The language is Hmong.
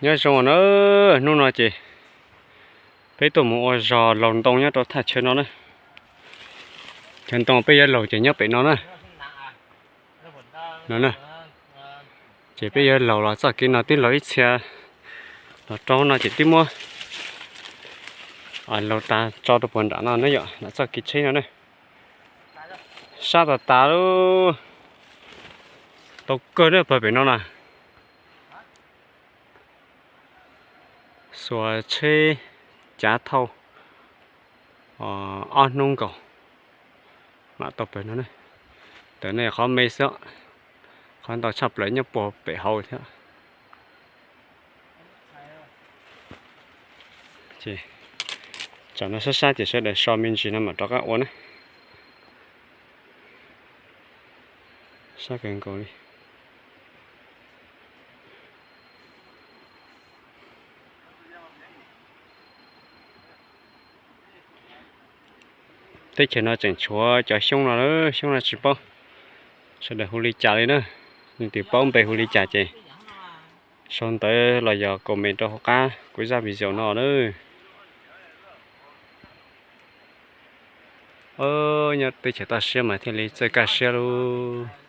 Nyob zoo na, hnub no ces peb tuaj mus ua zog laug ntoo nyob rau thaj chaw no na. Chaw ntoo peb yuav laug ces nyob pem no na. No na, ces peb yuav laug los txoj kev no twb laug ib txhia, los rau no ces twb muab laug tas tso rau puag nram no na yom, nram txoj kev tsheb no na. Sab tas tas lub, tau kawg na pawg pem no na. Xuas tsheb cav thauj ob hnub nkaus mam tau pawg no. Tam no qhov me xwb, qhov ntau tshaj plaws nyob puag pem hauv thiab. Tsam no sab sab ces sawv daws so me ntsis no mam rov qab ua na. Sab kawg nkaus li. Teb chaws no tseem tshuav cov xyoob no, xyoob no tsis paub sawv daws hu li cas li na. Leej twg paub npe hu li cas ces sau ntawv los yog comment rau hauv qab kuv zaj video no na. Nyob teb chaws toj siab mas thiaj li txawj kaj siab lauj.